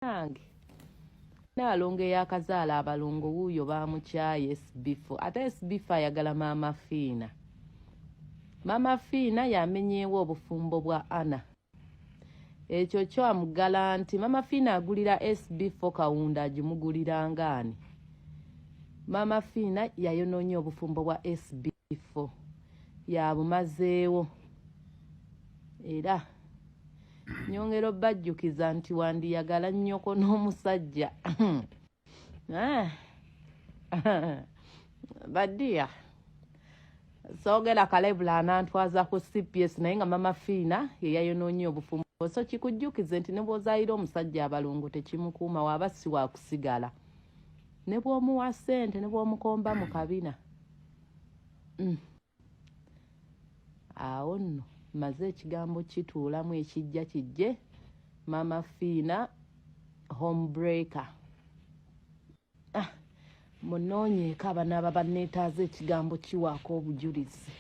Bannange, Naalongo eyakazaala abalongo wuuyo baamukyaye SB4, ate SB4 ayagala Maama Fiina. Maama Fiina yamenyeewo obufumbo bwa Ana. Ekyo kyamugala nti Maama Fiina agulira SB4 kawunda, agimugulira ngaani? Maama Fiina yayonoonye obufumbo bwa SB4, yabumazeewo. Era nyongera obbajjukiza nti wandiyagala nnyoko n'omusajja. Ah. Badiya soogera kalebula anantwaza ku CPS, naye nga Mama Fiina yeyayonoonye obufumbo. So kikujjukize nti ne bw'ozaayira omusajja abalongo, tekimukuuma waaba si wakusigala, ne bw'omuwa ssente, ne bw'omukomba mu kabina. Awo nno maze ekigambo kituulamu, ekijja kijje. Mama Fiina homebreaker. Ah, munoonyeeko abanaaba banneetaaza ekigambo kiwaako obujulizi.